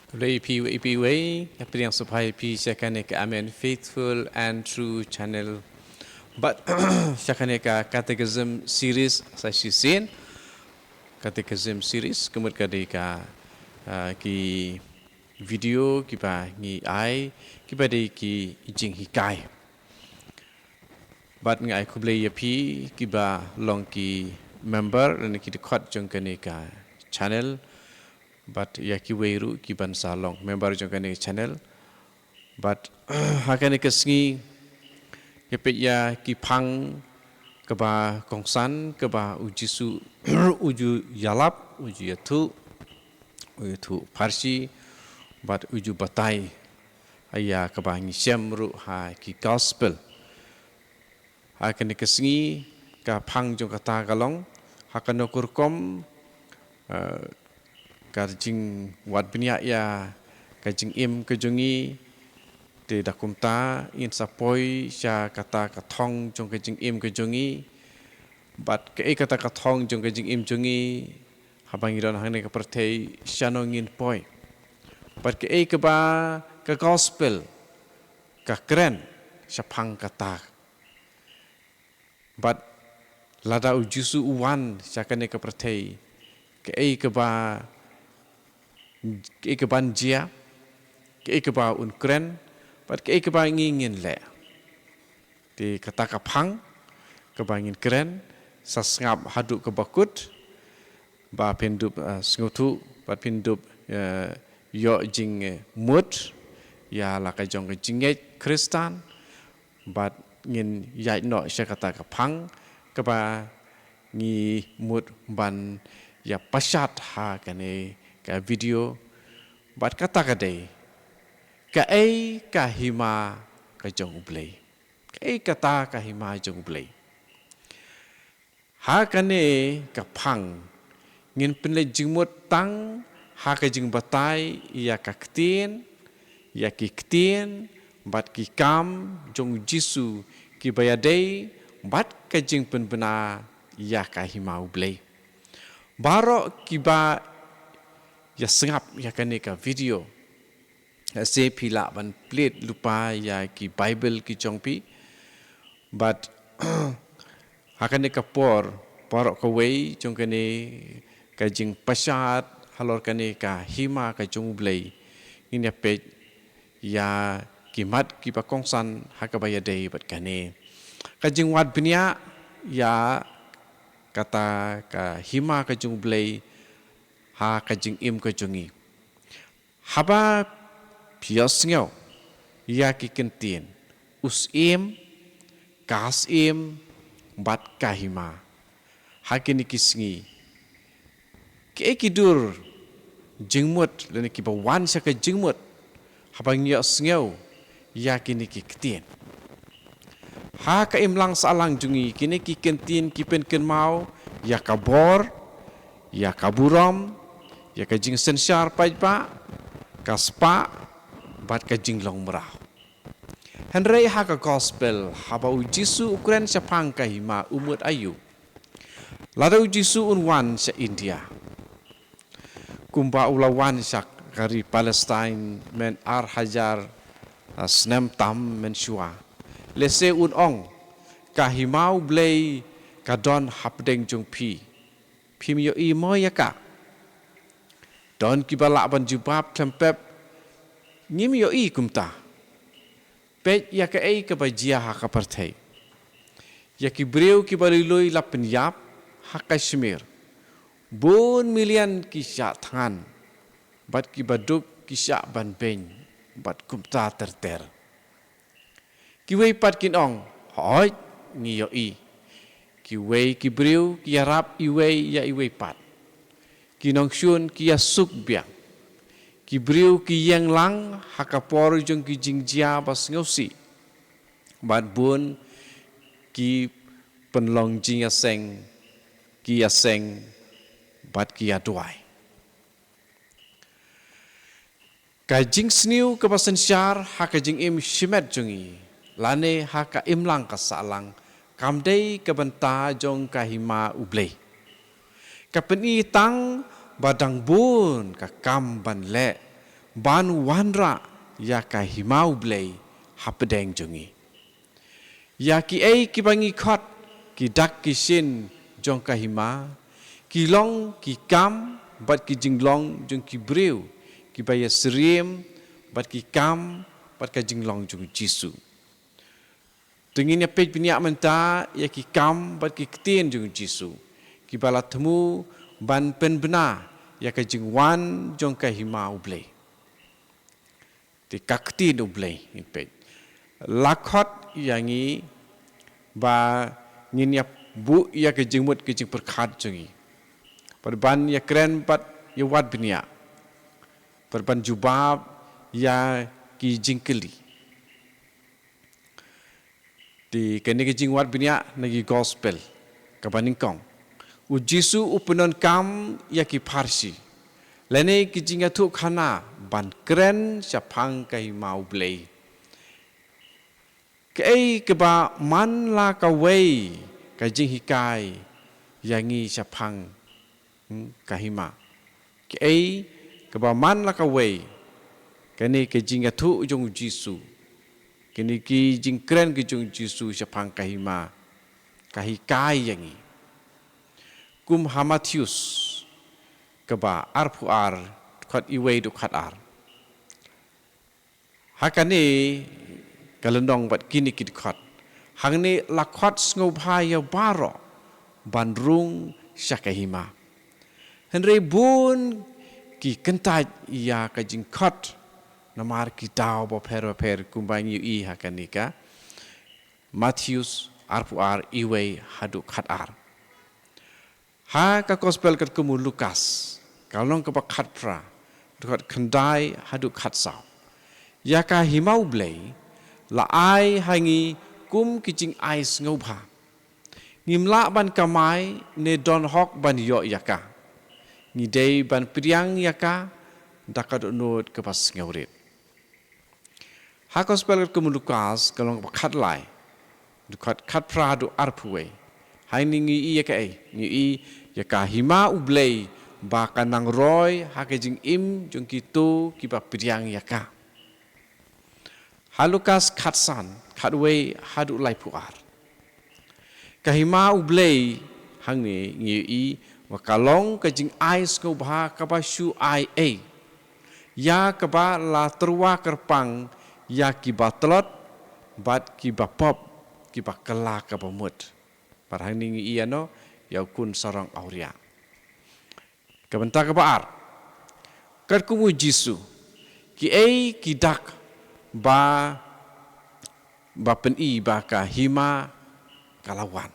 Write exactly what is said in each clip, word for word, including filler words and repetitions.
Khublei ïa phi wei pa wei, nga pdiang sngewbha ïa phi sha kane ka Amen Faithful and True Channel. Bad sha kane ka Catechism Series sa shisien. Catechism Series, ka mut ka dei ka, ah, ki video kiba ngi ai, kiba dei ki jinghikai. Bad nga ai khublei ïa phi kiba long ki member, lane ki dkhot jong kane ka channel. Bad ïa kiwei ruh kiban sa long member jong kane ka channel. Bad ha kane ka sngi, ngi peit ïa ki phang kaba kongsan, kaba u Jisu u ju ïalap, u ju ïathuh, u ju ïathuh pharshi, bad u ju batai ïa kaba ngi shem ruh ha ki gospel. Ha kane ka sngi, ka phang jong kata ka long, ha kano ka rukom, eh, ka jingwad bniah ïa ka jingim ka jong ngi, te da kumta ngin sa poi sha kata ka thong jong ka jingim ka jong ngi. Bad kaei kata ka thong jong ka jingim jong ngi, haba ngi don hangne ka pyrthei, shano ngin poi. Bad kaei kaba ka gospel ka kren shaphang kata. Bad lada u Jisu u wan sha kane ka pyrthei, kaei kaba, kaei kaban jia, kaei kaba un kren, bad kaei kaba ngi ngin leh. Te kata ka phang kaba ngin kren, sa sngap haduh kaba kut, ba phin dup, eh, sngewthuh, ba phin dup, eh, ïoh jingmut ïa la ka jong ka jingngeit Khristan. Bad ngin ïaid noh sha kata ka phang kaba ngi mut ban ïa pashat ha kane ka video. Bad kata ka dei, kaei ka hima ka jong U Blei. Kaei kata ka hima jong U Blei. Ha kane ka phang, ngin pynleit jingmut tang ha ka jingbatai ïa ka ktien, ïa ki ktien, bad ki kam jong u Jisu kiba ïadei bad ka jingpynbna ïa ka hima U Blei. Baroh kiba ïa sngap ïa kane ka video, lehse phi lah ban plie lypa ïa ki Baibl ki jong phi. Bad ha kane ka por, baroh kawei jong kane ka jingpashat halor kane ka hima ka jong U Blei, ngin ïa peit ïa ki mat kiba kongsan ha kaba ïadei bad kane ka jingwad bniah ïa kata ka hima ka jong U Blei ha ka jingim ka jong ngi. Haba phi ïohsngew ïa ki kyntien, u syiem, ka syiem, bad ka hima ha kine ki sngi, kiei ki dur jingmut lane kiba wan sha ka jingmut haba ngi ïohsngew ïa kine ki ktien? Ha ka imlang sahlang jong ngi, kine ki kyntien ki pynkynmaw ïa ka bor, ïa ka burom, ïa ka jingsynshar paidbah, ka spah, bad ka jinglong mraw. Hynrei ha ka gospel, haba u Jisu u kren shaphang ka hima, u mut aïu? Lada u Jisu un wan sha India, kumba u la wan sha ka ri Palestine myn ar hajar, ah, snem tam mynshuwa, lehse un ong, ka hima U Blei ka don hapdeng jong phi. Phim ïohi mo ïa ka? Don kiba lah ban jubab khlem pep, ngim ïohi kumta. Peit ïa kaei kaba jia ha ka pyrthei. Ïa ki briew kiba lui lui la pynïap ha Kashmir. Bun million ki shah thngan, bad kiba duk ki shah ban beiñ, bad kumta ter ter. Kiwei pat kin ong, hooid, ngi ïohi. Kiwei ki briew ki ïarap iwei ïa iwei pat. Ki nongshun ki ïasuk biang. Ki briew ki ïeng lang ha ka por jong ki jingjia ba sngewsih. Bad bun ki pynlong jingïaseng, ki ïaseng, bad ki ïaduwai. Ka jingsniew kaba synshar ha ka jingim shimet jong ngi, lane ha ka imlang ka sahlang, kam dei ka bynta jong ka hima U Blei. Ka pyni tang ba dang bun ka kam ban leh, ban wanrah ïa ka hima U Blei hapdeng jong ngi. Ïa kiei kiba ngi khot ki dak ki shin jong ka hima, ki long ki kam bad ki jinglong jong ki briew kiba ïasyriem bad ki kam bad ka jinglong jong U Jisu. Te ngin ïa peit bniah mynta ïa ki kam bad ki ktien jong U Jisu kiba la thmu ban pynbna ïa ka jingwan jong ka hima U Blei. Te ka ktien U Blei ngin peit. La khot ïa ngi ba ngin ïa buh ïa ka jingmut ka jingpyrkhat jong ngi. Bad ban ïa kren bad ïa wad bniah. Bad ban jubab ïa ki jingkylli. Te kane ka jingwad bniah na ki gospel kaba nyngkong. U Jisu u pyndonkam ïa ki pharshi lane ki jingïathuhkhana ban kren shaphang ka hima U Blei. Kaei kaba man la kawei ka jinghikai ïa ngi shaphang, hmm, ka hima. Kaei kaba man la kawei kane ka jingïathuh jong U Jisu, kane ki jingkren ki jong U Jisu shaphang ka hima ka hikai ïa ngi. Kum ha Mathaios kaba arphew ar, dkhot iwei haduh khat ar. Ha kane ka lynnong bad kine ki dkhot, hangne la khot sngewbha ïa baroh ban rung sha ka hima. Hynrei bun ki kyntait ïa ka jingkhot namar ki daw bapher bapher kumba ngi ïohi ha kane ka Mathaios arphew ar iwei haduh khat ar. Ha ka gospel katkum u Lukas, ka lynnong kaba khatphra, dkhot khyndai haduh khatsaw. Ïa ka hima U Blei la ai ha ngi kum ki jingai sngewbha. Ngim lah ban kamai ne don hok ban ïoh ïa ka. Ngi dei ban pdiang ïa ka da ka dohnud kaba sngewrit. Ha gospel katkum u Lukas ka lynnong kaba khatlai, dkhot khatphra haduh arphew wei. Hangne ngi ïohi ïa kaei, ngi ïohi ïa ka hima U Blei ba ka nang roi ha ka jingim jong kito kiba pdiang ïa ka. Ha Lukas khatsan, khatwei haduh laiphew ar. Ka hima U Blei hangne ngi ïohi ba ka long ka jingai sngewbha kaba shu ai ei ïa kaba la tyrwa kyrpang ïa kiba tlot bad kiba pop, kiba kylla kaba mut. Bad hangne ngi ïohi ïa u khun sarong awria. Ka bynta kaba ar. Katkum u Jisu, kiei ki dak ba, ba pyni ba ka hima ka la wan.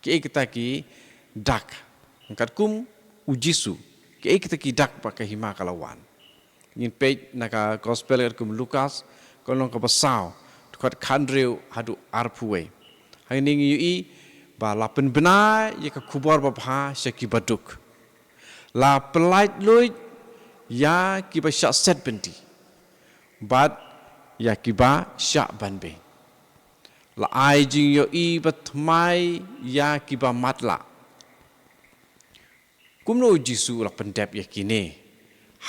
Kiei kita ki dak. Katkum u Jisu, kiei kita ki dak ba ka hima ka la wan. Ngin peit na ka gospel katkum u Lukas, ka lynnong kaba saw, dkhot khathynriew haduh arphew wei. Hangne ngi ïohi ba la pynbna ïa ka khubor babha sha kiba duk. La pyllait luid ïa kiba shah set byndi bad ïa kiba shah ban beiñ. La ai jingïohi bathymmai ïa kiba matlah. Kumno u Jisu u la pyndep ïa kine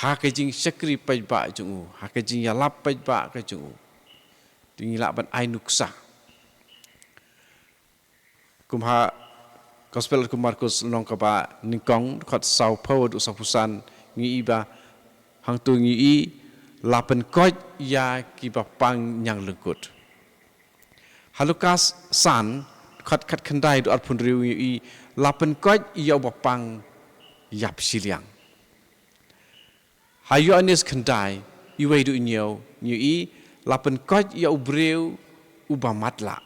ha ka jingshakri paidbah jong u, ha ka jingïalap paidbah ka jong u? Te ngi lah ban ai nuksa. Kum ha gospel katkum u Markus lynnong kaba nyngkong, dkhot sawphew haduh sawphew san, ngi ïohi ba hangto ngi ïohi la pynkoit ïa kiba pang ñianglyngkut. Ha Lukas san, dkhot khatkhyndai haduh arphew hynriew ngi ïohi la pynkoit ïa uba pang ïap shiliang. Ha Ïoannis khyndai, iwei haduh hynñiew ngi ïohi la pynkoit ïa u briew uba matlah.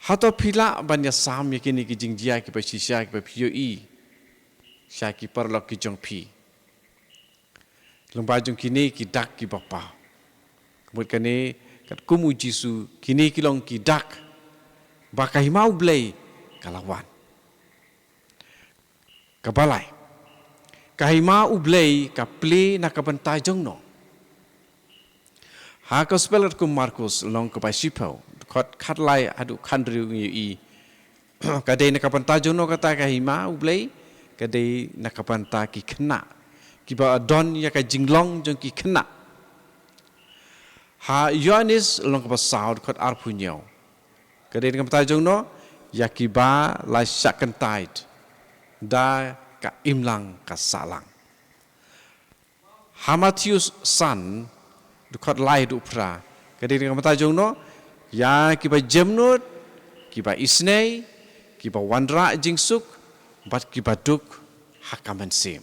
Hato phi lah ban ïasam ïa kine ki jingjia kiba shisha kiba phi ïohi sha ki paralok ki jong phi lyngba jong kine ki dak kiba paw? Ka mut kane, katkum u Jisu, kine ki long ki dak ba ka hima U Blei ka la wan. Kaba lai, ka hima U Blei ka plie na ka bynta jongno? Ha gospel katkum u Markus lynnong kaba shiphew, dkhot khatlai haduh khathynriew ngi ïohi ka dei na ka bynta jongno kata ka hima U Blei? Ka dei na ka bynta ki khynnah, kiba don ïa ka jinglong jong ki khynnah. Ha Ïoannis lynnong kaba saw dkhot arphew hynñiew, ka dei na ka bynta jong no, ïa kiba la shah kyntait da ka imlang ka sahlang. Ha Mathaios san dkhot lai haduh phra, ka dei na ka bynta jong no, ïa kiba jemnud, kiba isynei, kiba wanrah jingsuk bad kiba duk ha ka mynsiem.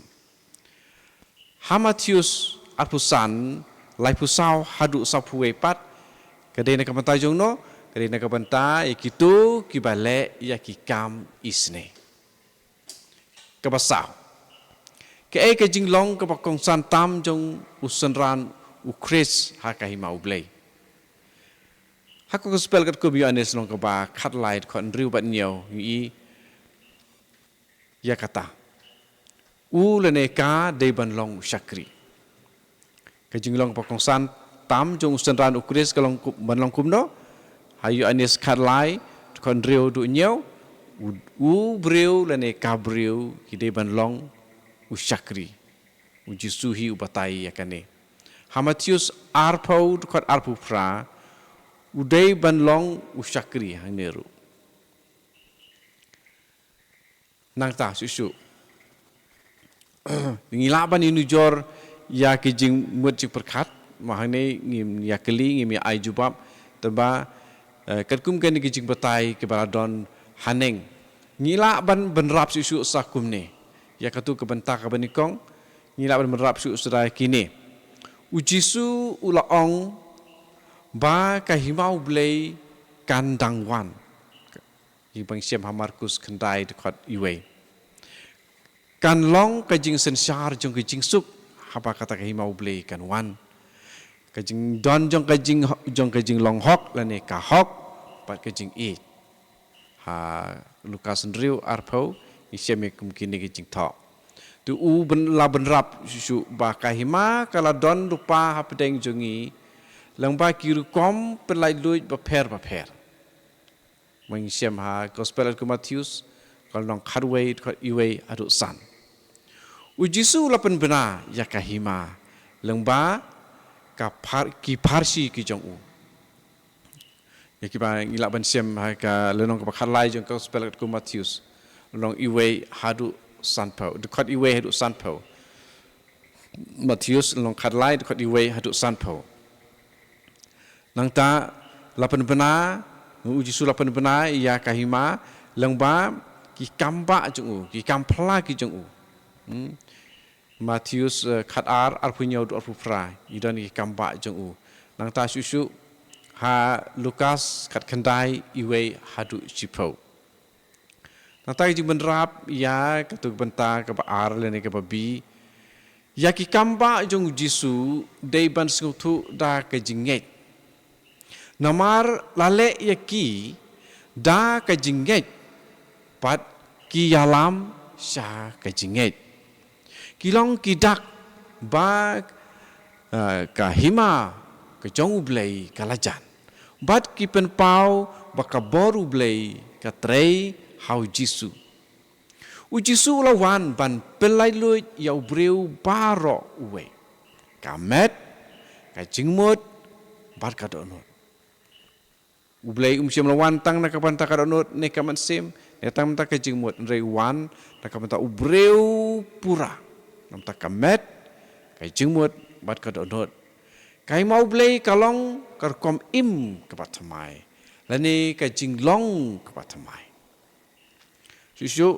Ha Mathaios arphew san, laiphew saw haduh sawphew wei pat, ka dei na ka bynta jong no, ka dei na ka bynta ïa kito kiba leh ïa ki kam isynei. Kaba saw, kaei ka jinglong kaba kongsan tam jong u synran u Khrist ha ka hima U Blei? Ha ka Gospel katkum u Ïoannis lynnong kaba khatlai dkhot hynriew bad hynñiew, ngi i ïa kata, u lane ka dei ban long u shakri. Ka jinglong kaba kongsan tam jong u synran u Khrist ka long ku-, ban long kumno? Ha Ïoannis khatlai dkhot hynriew haduh hynñiew, u, u briew lane ka briew ki dei ban long u shakri. U Jisu hi u batai ïa kane. Ha Mathaios arphew dkhot arphew phra, u dei ban long u shakri hangne ruh. Nangta shuh shuh, ngi lah ban ïanujor ïa ki jingmut jingpyrkhat, ma hangne ngim ïa kylli, ngim ïa ai jubab, tangba, eh, katkum kane ki jingbatai kiba la don haneng, ngi lah ban bynrap shuh shuh sa kumne. Ïa katu ka bynta kaba nyngkong, ngi lah ban bynrap shuh shuh da kine. U Jisu u la ong ba ka hima U Blei kan dang wan. Ngi bang shem ha Markus khyndai dkhot iwei. Kan long ka jingsynshar jong ka jingsuk haba kata ka hima U Blei kan wan. Ka jingdon jong ka jing, jong ka jinglong hok lane ka hok bad ka jingïeit. Ha Lukas hynriew arphew, ngi shem ïa kum kine ki jingthoh. Te u byn-, la bynrap shuh shuh ba ka hima ka la don lypa hapdeng jong ngi lyngba ki rukom pynlaitluid bapher bapher. Ngi shem ha Gospel katkum u Mathaios, ka lynnong khatwei, dkhot iwei haduh san. U Jisu u la pynbna ïa ka hima lyngba ka phar-, ki pharshi ki jong u. Ïa kiba ngi lah ban shem ha ka lynnong kaba khatlai jong ka Gospel katkum u Mathaios, lynnong iwei haduh sanphew, dkhot iwei haduh sanphew. Mathaios lynnong khatlai, dkhot iwei haduh sanphew. Nangta la pynbna, u Jisu la pynbna ïa ka hima lyngba ki kam bah jong u, ki kam phylla ki jong u. Hmm. Mathaios, eh, khatar, arphew hynñiew haduh arphew phra, i don ki kam bah jong u. Nangta shuh shuh ha Lukas khatkhyndai, iwei haduh shiphew. Nangta ka jingbynrap ïa katu ka bynta kaba ar lane kaba bi. Ïa ki kam bah jong u Jisu dei ban sngewthuh da ka jingngeit. Namar la leh ïa ki da ka jingngeit bad ki ïalam sha ka jingngeit. Ki long ki dak ba, eh, ka hima ka jong U Blei ka la jan, bad ki pynpaw ba ka bor U Blei ka trei ha u Jisu. U Jisu u la wan ban pynlaitluid ïa u briew baroh uwei, ka met, ka jingmut bad ka dohnud. U Blei um shym la wan tang na ka bynta ka dohnud ne ka mynsiem, ne tang na ka bynta ka jingmut, hynrei u wan na ka bynta u briew pura, na ka bynta ka met, ka jingmut bad ka dohnud. Ka hima U Blei ka long ka rukom im kaba thymmai, lane ka jinglong kaba thymmai. Shuh shuh,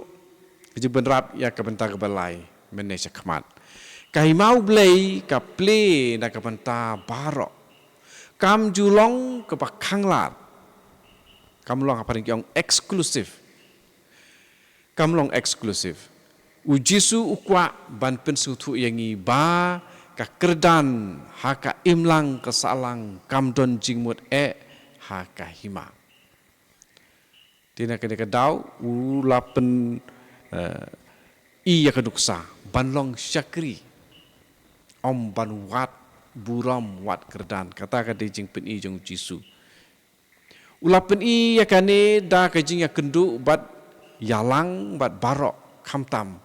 ka jingbynrap ïa ka bynta kaba lai mynne shakhmat. Ka hima U Blei ka plie na ka bynta baroh. Kam ju long kaba khanglad. Kam long, ha phareng ki ong exclusive. Kam long exclusive. U Jisu u kwah ban pynsngewthuh ïa ngi ba ka kyrdan ha ka imlang ka sahlang kam don jingmut eh ha ka hima. Te na kane ka daw u la pyn, eh, i ïa ka nuksa ban long shakri, ym ban wad burom wad kyrdan. Kata ka dei jingpyni jong u Jisu. U la pyni ïa kane da ka jingïakynduh bad ïalang bad baroh, khamtam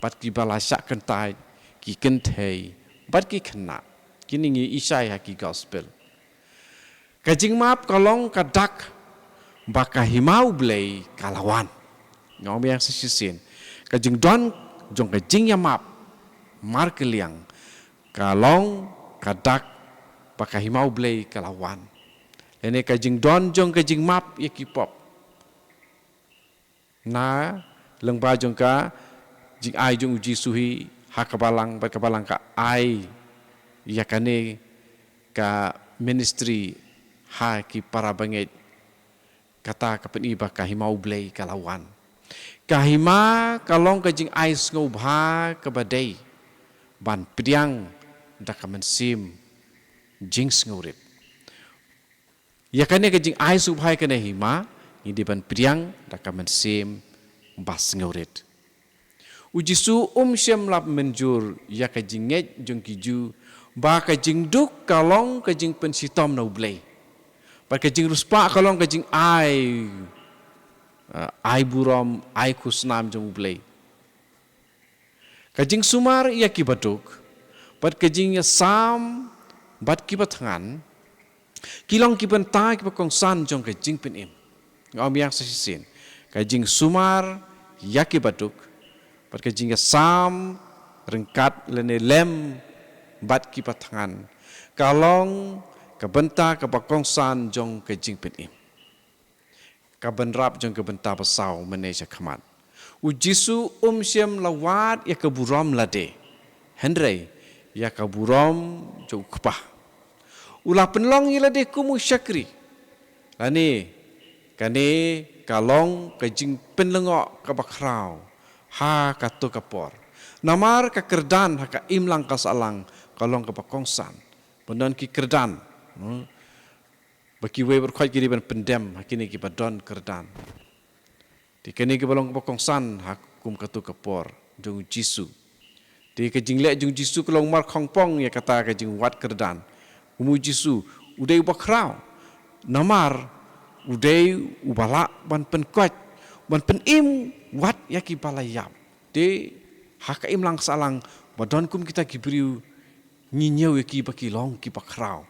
bad kiba la shah kyntait, ki kynthei bad ki khynnah. Kine ngi i shai ha ki gospel. Ka jingmap ka long ka dak ba ka hima U Blei ka la wan. Nga ong biang sa shisien, ka jingdon jong ka jingïamap markylliang ka long ka dak ba ka hima U Blei ka la wan. Lane ka jingdon jong ka jingmap ïa ki pop na lyngba jong ka jingai jong U Jisu hi ha ka balang, bad ka balang ka ai ïa kane ka ministry ha ki para bangeit. Kata ka pyni ba ka hima U Blei ka la wan. Ka hima ka long ka jingai sngewbha kaba dei ban pdiang da ka mynsiem jingsngewrit. Ïa kane ka jingai sngewbha ïa kane hima ngi dei ban pdiang da ka mynsiem ba sngewrit. U Jisu um shym la mynjur ïa ka jingngeit jong ki Jiw ba ka jingduk ka long ka jingpynshitom na U Blei, bad ka jingriewspah ka long ka jingai, eh, ai burom, ai khusnam jong U Blei. Ka jingsumar ïa ki baduk bad ka jingïasam bad ki bathngan ki long ki bynta kiba kongsan jong ka jingpynim. Nga ong biang sa shisien, ka jingsumar ïa ki baduk bad ka jingïasam ryngkat lane lem bad ki bathngan ka long ka bynta kaba kongsan jong ka jingpynim. Ka bynrap jong ka bynta basaw mynne sha khmat. U Jisu um shym la wad ïa ka burom lade, hynrei ïa ka burom jong U Kpa. U la pynlong ïa lade kum u shakri. Lane kane ka long ka jingpynlyngngoh kaba khraw ha kato ka por. Namar ka kyrdan ha ka imlang ka sahlang ka long kaba kongsan. Ban don ki kyrdan, hmm, ba kiwei baroh khoit ki dei ban pyndem ha kine kiba don kyrdan. Te kane kaba long kaba kongsan ha kum kato ka por jong U Jisu. Te ka jingleh jong U Jisu ka long markhongpong ïa kata ka jingwad kyrdan. Kum U Jisu u dei uba khraw, namar u dei uba lah ban pynkoit, ban pynim wat ïa kiba la ïap. Te ha ka imlang sahlang ba don kum kita ki briew, ngi ñiew ïa ki ba ki long kiba khraw.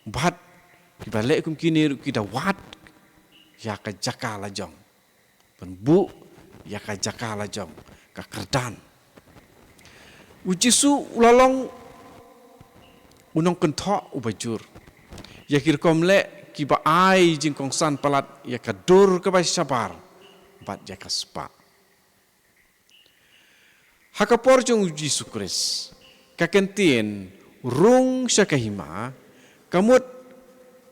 Bad kiba leh kum kine ruh ki da wad ïa ka jaka la jong, ban buh ïa ka jaka la jong, ka kyrdan. U Jisu u la long u nongkynthoh uba jur ïa ki rukom leh kiba ai jingkongsan palat ïa ka dur kaba shabar bad ïa ka spah. Ha ka por jong U Jisu Khrist, ka kyntien rung sha ka hima ka mut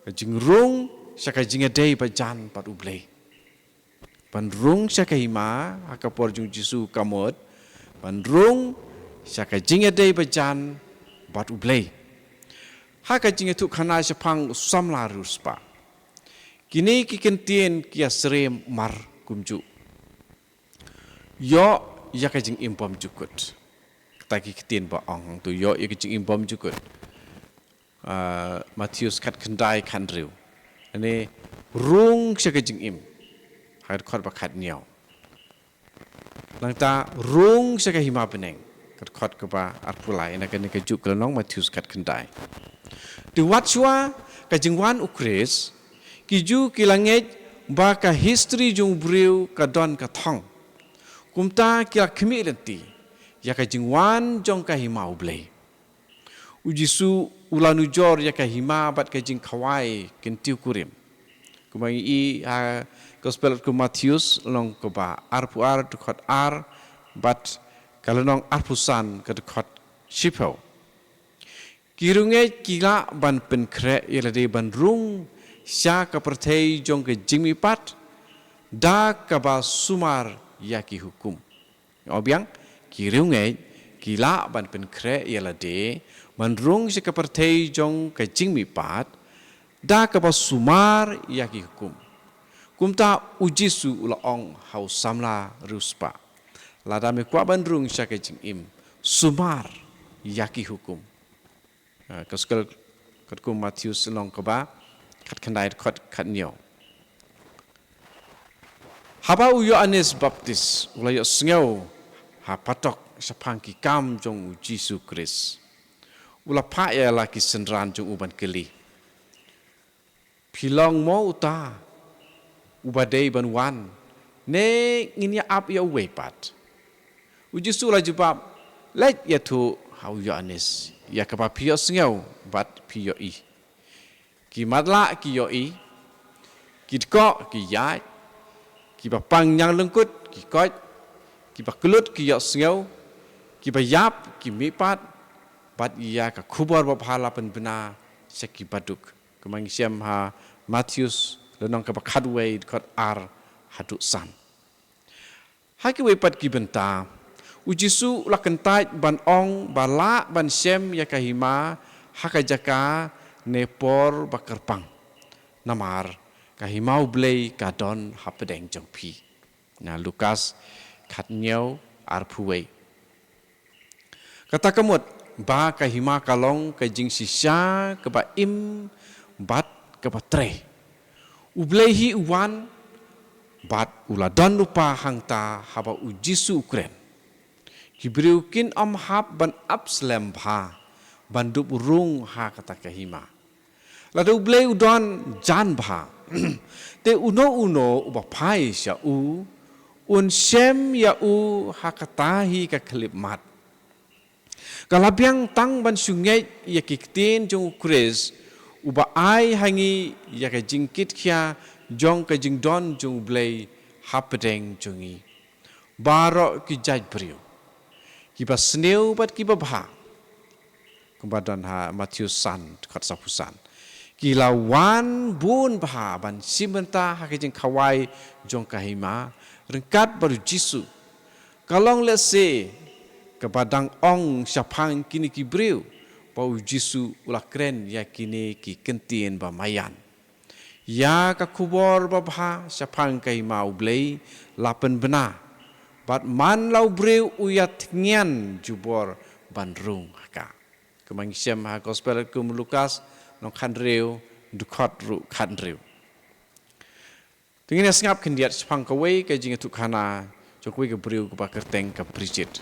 ka jingrung sha ka jingïadei bajan bad U Blei. Ban rung sha ka hima ha ka por jong U Jisu ka mut ban rung sha ka jingïadei bajan bad U Blei. Ha ka jingïathuhkhana shaphang u samla riewspah, kine ki kyntien ki ïasyriem mar kumjuh. Ïoh ïa ka jingim bymjukut. Kata ki ktien ba ong hangto, ïoh ïa ka jingim bymjukut. Ah, Mathaios khatkhyndai khathynriew. Lane rung sha ka jingim, ha ka dkhot ba khathynñiew. Nangta rung sha ka hima bneng, ka dkhot kaba arphew lai. Na kane kajuh ka lynnong Mathaios khatkhyndai. Te wat shuwa ka jingwan U Khrist, ki Jiw ki la ngeit ba ka history jong u briew ka don ka thong. Kumta ki la khmih lynti ïa ka jingwan jong ka hima U Blei. U Jisu u la nujor ïa ka hima bad ka jingkhawai kyntiew kurim. Kumba ngi i ha Gospel katkum Mathaios lynnong kaba arphew ar, dkhot ar, bad ka lynnong arphew san, ka dkhot shiphew. Ki riewngeit ki lah ban pynkhreh ïa lade ban rung sha ka pyrthei jong ka jingmihpat da kaba sumar ïa ki hukum. Ong biang, ki riewngeit ki lah ban pynkhreh ïa lade ban rung sha ka pyrthei jong ka jingmihpat da kaba sumar ïa ki hukum. Kumta U Jisu u la ong ha u samla riewspah, lada me kwah ban rung sha ka jingim, sumar ïa ki hukum. Ah, Gospel katkum Mathaios lynnong kaba khatkhyndai, dkhot khathynñiew. Haba u Ïoannis Baptis u la ïohsngew ha phatok shaphang ki kam jong u Jisu Khrist. U la phah ïa la ki synran jong u ban kylli, "Phi long mo uta uba dei ban wan, ne ngin ïa ap ïa uwei pat?" U Jisu u la jubab, "Leit ïathuh ha u Ïoannis ïa kaba phi ïohsngew bad phi ïohi. Ki matlah ki ïohi, ki dkoh ki ïaid, kiba pang ñianglyngkut ki koit, kiba kyllut ki ïohsngew, kiba ïap ki mihpat, bad ïa ka khubor babha la pynbna sha kiba duk." Kumba ngi shem ha Mathaios lynnong kaba khatwei, dkhot ar haduh san. Ha kiwei pat ki bynta, u Jisu u la kyntait ban ong ba lah ban shem ïa ka hima ha ka jaka ne por ba kyrpang, namar ka hima U Blei ka don hapdeng jong phi. Na Lukas khathynñiew, arphew wei. Kata ka mut ba ka hima ka long ka jingshisha kaba im bad kaba trei. U Blei hi u wan bad u la don lypa hangta haba u Jisu u kren. Ki briew kin ym hap ban ap slem bha ban dup rung ha kata ka hima. Lada U Blei u don jan bha, te uno uno uba phai sha u un shem ïa u ha kata hi ka khyllipmat. Ka la biang tang ban shu ngeit ïa ki ktien jong u Khrist uba ai ha ngi ïa ka jingkitkhia jong ka jingdon jong U Blei hapdeng jong ngi. Baroh ki jait briew, kiba sniew bad kiba bha, kumba don ha Mathaios san, dkhot sawphew san, ki la wan bun bha ban shim bynta ha ka jingkhawai jong ka hima ryngkat bad u Jisu. Ka long lehse kaba dang ong shaphang kine ki briew ba u Jisu u la kren ïa kine ki kyntien ba maïan. Ïa ka khubor babha shaphang ka hima U Blei la pynbna, bad man la u briew u ïa thngian jubor ban rung ha ka. Kumba ngi shem ha Gospel kum u Lukas lynnong khathynriew, dkhot ruh khathynriew. Te ngin ïa sngap khyndiat shaphang kawei ka jingïathuhkhana jong kawei ka briew kaba kyrteng ka Bridget.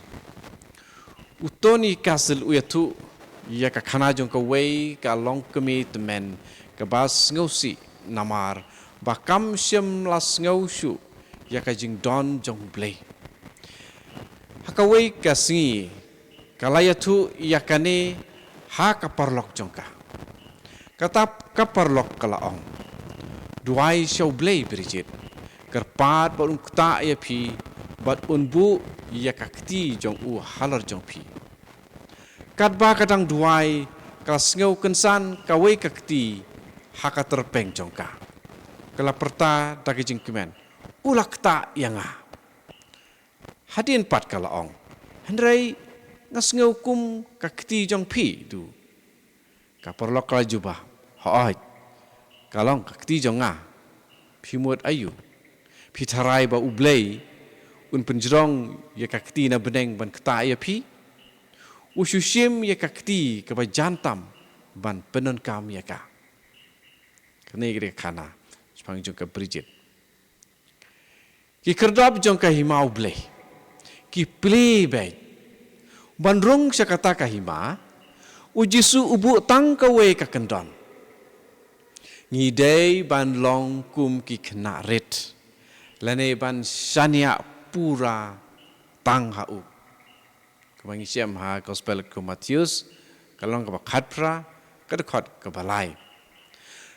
U Tony Castle u ïathuh ïa ka khana jong kawei ka longkmie tymmen kaba sngewsih namar ba kam shym la sngew shuh ïa ka jingdon jong U Blei. Ha kawei ka sngi ka la ïathuh ïa kane ha ka paralok jong ka. Kata ka paralok ka la ong, "Duwai sha U Blei, Bridget, kyrpad bad un ktah ïa phi bad un buh ïa ka kti jong u halor jong phi." Katba ka dang duwai ka la sngew kynsan kawei ka kti ha ka tyrpeng jong ka. Ka la pyrta da ka jingkmen, "U la ktah ïa nga." Hadien pat ka la ong, "Hynrei nga sngew kum ka kti jong phi, duh." Ka paralok ka la jubab, "Hooid, ka long ka kti jong nga. Phi mut aïu? Phi tharai ba U Blei un pynjrong ïa ka kti na bneng ban ktah ïa phi? U shu shim ïa ka kti kaba jan tam ban pyndonkam ïa ka." Kane ka dei ka khana shaphang jong ka Bridget. Ki khyrdop jong ka hima U Blei ki plie beit. Ban rung sha kata ka hima, u Jisu u buh tang kawei ka kyndon. Ngi dei ban long kum ki khynnah rit, lane ban shaniah pura tang ha u. Kaba ngi shem ha Gospel kum u Mathaios, ka lynnong kaba khatphra, ka dkhot kaba lai.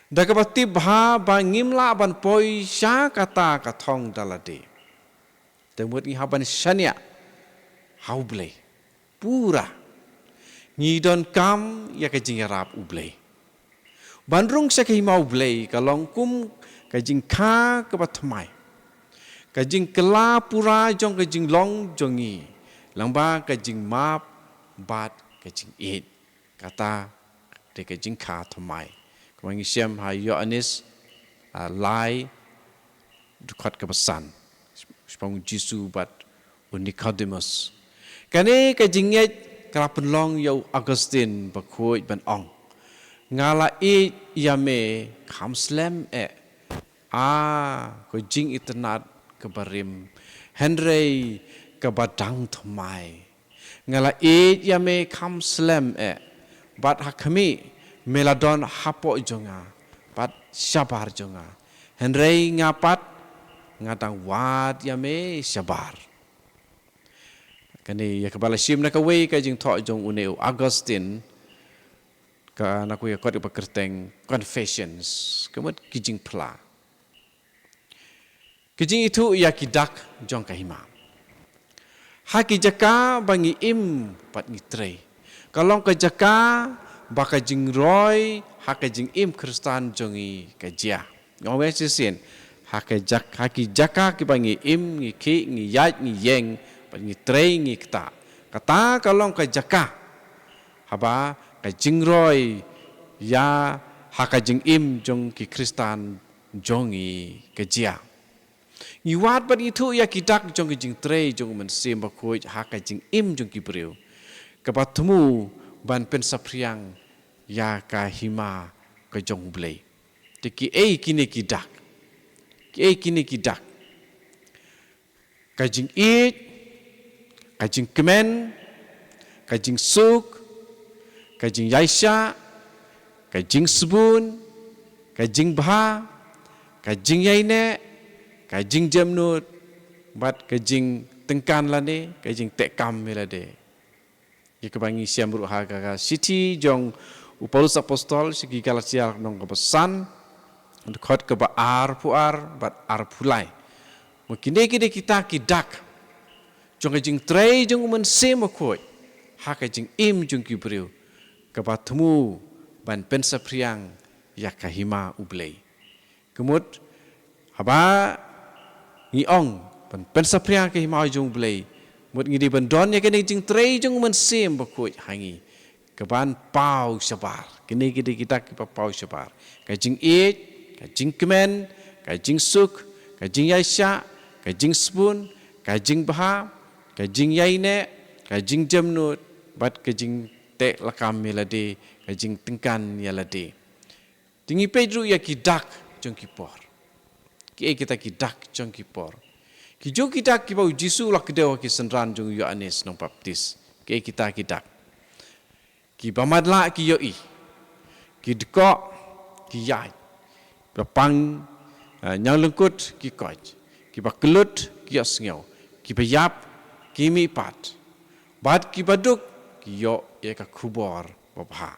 Da kaba tip bha ba ngim lah ban poi sha kata ka thong da lade, te mut ngi hap ban shaniah ha U Blei pura. Ngi donkam ïa ka jingïarap U Blei. Ban rung sha ka hima U Blei ka long kum ka jingkha kaba thymmai, ka jingkylla pura jong ka jinglong jong ngi lyngba ka jingmap bad ka jingïeit. Kata dei ka jingkha thymmai. Kumba ngi shem ha Ïoannis, ah, lai, dkhot kaba san, shaphang u Jisu bad u Nicodemus. Kane ka jingngeit ka la pynlong ïa u Augustine Bakhuid ban ong, "Nga la ïeit ïa me kham slem eh, ah, ko jingitynnad kaba rim, hynrei kaba dang thymmai. Nga la ïeit ïa me kham slem eh, bad ha khmih me la don hapoh jong nga bad shabar jong nga. Hynrei nga pat nga dang wad ïa me shabar. Kane ïa kaba la shim na kawei ka jingthoh jong une u Augustine, ka na ka kot ba kyrteng Confessions, ka mut ki jingphla. Ki jingithuh ïa ki dak jong ka hima. Ha ki jaka ba ngi im bad ngi trei, ka long ka jaka ba ka jingroi ha ka jingim Khristan jong ngi ka jia. Nga ong shisien, ha ka jak-, ha ki jaka kiba ngi im, ngi khih, ngi ïaid, ngi ïeng, bad ngi trei, ngi ktah. Kata ka long ka jaka haba ka jingroi ïa ha ka jingim jong ki Khristan jong ngi ka jia. Ngi wad bad ngi thuh ïa ki dak jong ki jingtrei jong u Mynsiem Bakhuid ha ka jingim jong ki briew, kaba thmu ban pynsaphriang ïa ka hima ka jong U Blei. Te kiei kine ki dak? Kiei kine ki dak? Ka jingïeit, ka jingkmen, ka jingsuk, ka jingïaishah, ka jingsbun, ka jingbha, ka jingïaineh, ka jingjemnud, bad ka jingtyngkan lane ka jingteh kam ïa lade. Ïa kaba ngi shem ruh ha ka, ka shithi jong u Paulus Apostol sha ki Galatia lynnong kaba san, dkhot kaba arphew ar bad arphew lai. Mo kine ki dei kita ki dak jong ka jingtrei jong u Mynsiem Bakhuid ha ka jingim jong ki briew, kaba thmu ban pynsaphriang ïa ka hima U Blei. Ka mut, haba ngi ong ban pynsaphriang ka hima jong U Blei, mut ngi dei ban don ïa kane ka jingtrei jong u Mynsiem Bakhuid ha ngi, kaban paw shabar. Kine ki dei ki dak kiba paw shabar: ka jingïeit, ka jingkmen, ka jingsuk, ka jingïaishah, ka jingsbun, ka jingbha, ka jingïaineh, ka jingjemnud, bad ka jingteh lakam ïa lade, ka jingtyngkan ïa lade. Te ngi peit ruh ïa ki dak jong ki por. Kiei kita ki dak jong ki por? Ki jong ki dak kiba u Jisu u la kdew ha ki synran jong u Ïoannis Nongbaptis. Kiei kita ki dak? Kiba matlah ki ïohi, ki dkoh ki ïaid, kiba pang, eh, ñianglyngkut ki koit, kiba kyllut ki ïohsngew, kiba ïap ki mihpat, bad kiba duk ki ïoh ïa ka khubor babha.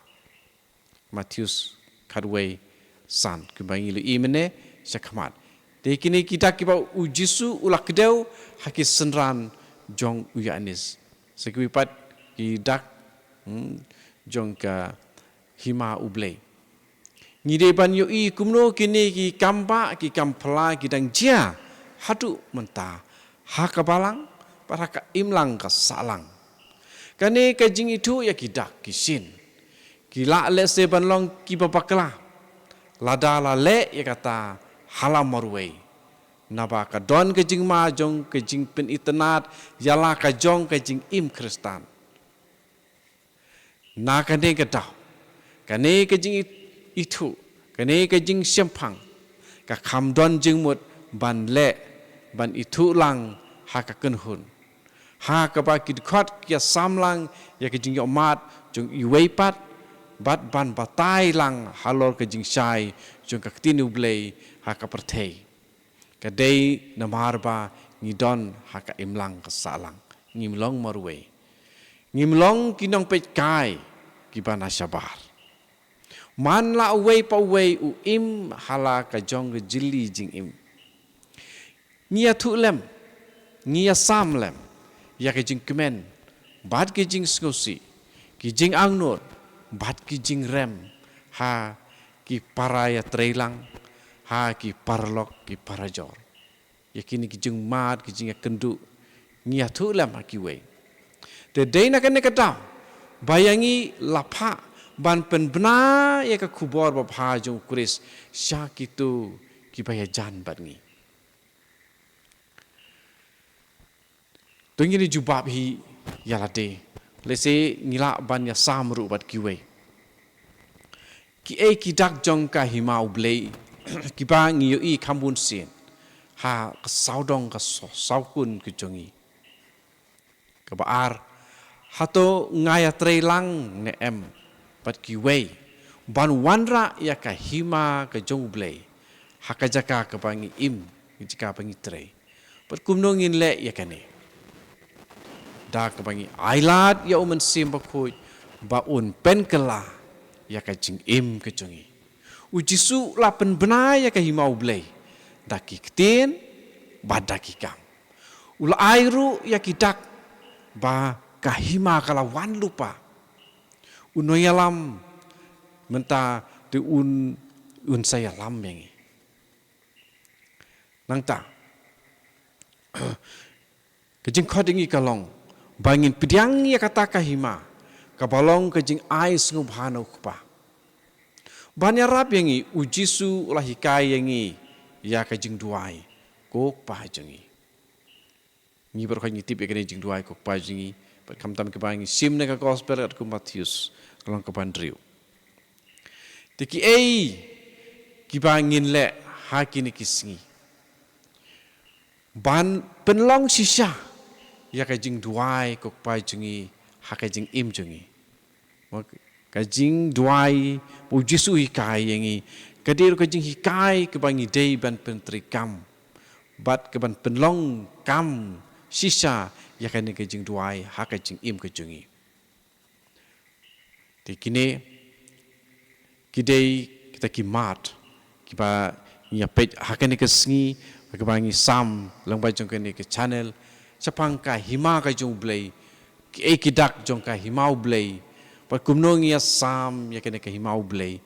Mathaios khatwei san, kumba ngi la ïohi mynne shakhmat. Te kine ki dak kiba u Jisu u la kdew ha ki synran jong u Ïoannis. Sa kiwei pat ki dak, hmm, jong ka hima U Blei. Ngi dei ban ïohi kumno kine ki kambah, ki kam phylla ki dang jia haduh mynta ha ka balang bad ha ka imlang ka sahlang. Kane ka jingithuh ïa ki dak ki shin, ki lah lehse ban long kiba bakla lada la leh ïa kata ha la marwei, naba ka don ka jingma jong ka jingpynitynnad ïa la ka jong ka jingim Khristan. Na kane ka daw, kane ka jingithuh, kane ka jingshemphang ka kham don jingmut ban leh, ban ithuh lang ha ka kynhun, ha kaba ki dkhot ki ïasam lang ïa ka jingïohmad jong iwei pat, bad ban batai lang halor ka jingshai jong ka ktien U Blei ha ka pyrthei. Ka dei namar ba ngi don ha ka imlang ka sahlang, ngim long marwei. Ngim long ki nongpeitkai kiba na shabar. Man la uwei pa uwei u im ha la ka jong ka jylli jingim. Ngi ïathuh lem, ngi ïasam lem ïa ka jingkmen bad ka jingsngewsih, ki jingangnud bad ki jingrem ha ki para ïatreilang, ha ki paralok, ki parajor. Ïa kine ki jingmad, ki jingïakynduh, ngi ïathuh lem ha kiwei. Te dei na kane ka daw ba ïa ngi la phah ban pynbna ïa ka khubor babha jong u Khrist sha kito kiba ïajan bad ngi. To ngin ïa jubab hi ïa lade, lehse ngi lah ban ïasam ruh bad kiwei. Kiei ki dak jong ka hima U Blei kiba ngi ïohi kham bun sien ha ka sawdong ka saw-, sawkun ka jong ngi? Kaba ar, Hato nga ïatrei lang ne em bad kiwei ban wanrah ïa ka hima ka jong U Blei ha ka jaka kaba ngi im, ka jaka ba ngi trei? Bad kumno ngin leh ïa kane? Da kaba ngi ailad ïa U Mynsiem Bakhuid ba un pynkylla ïa ka jingim ka jong ngi. U Jisu u la pynbna ïa ka hima U Blei da ki ktien bad da ki kam. U la ai ruh ïa ki dak ba ka hima ka la wan lypa. U nongïalam mynta te un, un sa ïalam ïa ngi. Nangta ka jingkhot ïa ngi ka long ba ngin pdiang ïa kata ka hima kaba long ka jingai sngewbha na U Kpa. Ban ïarap ïa ngi, U Jisu u la hikai ïa ngi ïa ka jingduwai ko Kpa jong ngi. Ngi baroh ngi tip ïa kane ka jingduwai ko Kpa jong ngi, bad khamtam kiba ngi shim na ka Gospel katkum u Mathaios, ka lynnong kaba hynriew. Te kiei kiba ngin leh ha kine ki sngi ban pynlong shisha ïa ka jingduwai ko Kpa jong ngi ha ka jingim jong ngi? Ka jingduwai ba U Jisu u hikai ïa ngi ka dei ruh ka jinghikai kaba ngi dei ban pyntreikam bad ka ban pynlong kam shisha ïa kane ka jingduwai ha ka jingim ka jong ngi. Te kine ki dei kita ki mat kiba ngi ïa peit ha kane ka sngi, kiba ngi sam lyngba jong kane ka channel, shaphang ka hima ka jong U Blei, kiei ki dak jong ka hima U Blei, bad kumno ngi ïa sam ïa kane ka hima U Blei.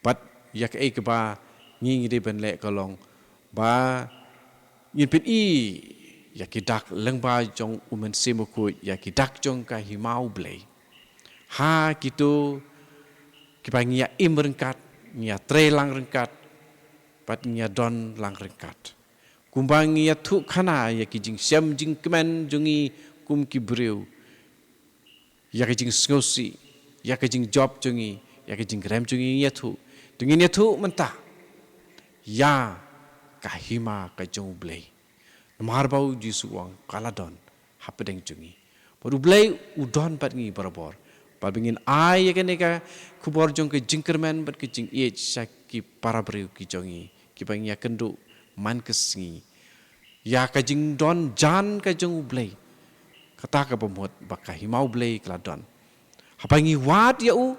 Bad ïa kaei kaba ngi ngi dei ban leh ka long ba ngin pyni ïa ki dak lyngba jong U Mynsiem Bakhuid, ïa ki dak jong ka hima U Blei ha kito kiba ngi ïa im ryngkat, ngi ïa trei lang ryngkat bad ngi ïa don lang ryngkat. Kumba ngi ïathuh khana ïa ki jingshem jingkmen jong ngi kum ki briew, ïa ka jingsngewsih, ïa ka jingjop jong ngi, ïa ka jingrem jong ngi, ngi ïathuh. Te ngin ïathuh mynta ïa ka hima ka jong U Blei. Namar ba U Jisu u ong ka la don hapdeng jong ngi. Bad U Blei u don bad ngi barabor. Bad ba ngin ai ïa kane ka khubor jong ka jingkyrmen bad ka jingïeit sha ki para briew ki jong ngi kiba ngi ïa kynduh man ka sngi ïa ka jingdon jan ka jong U Blei. Kata kaba mut ba ka hima U Blei ka la don. Haba ngi wad ïa u,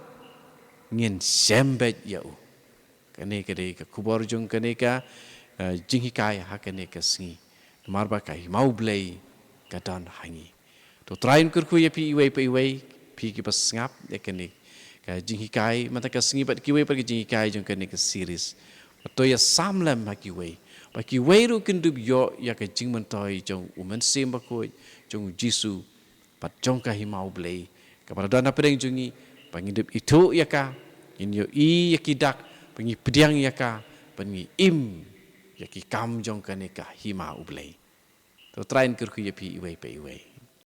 ngin shem beit ïa u. Kane ka dei ka khubor jong kane ka, eh, jinghikai ha kane ka sngi. Namar ba ka hima U Blei ka don ha ngi. To Trai un kyrkhu ïa phi iwei pa iwei, phi kiba sngap ïa kane ka jinghikai mynta ka sngi bad kiwei pat ki jinghikai jong kane ka series. Bad to ïa sam lem ha kiwei, ba kiwei ruh kin dup ïoh ïa ka jingmyntoi jong U Mynsiem Bakhuid, jong U Jisu bad jong ka hima U Blei kaba la don hapdeng jong ngi, ba ngin dup ithuh ïa ka, ngin ïohi ïa ki dak, ba ngi pdiang ïa ka, ba ngi im ïa ki kam jong kane ka hima U Blei. To Trai un kyrkhu ïa phi iwei pa iwei.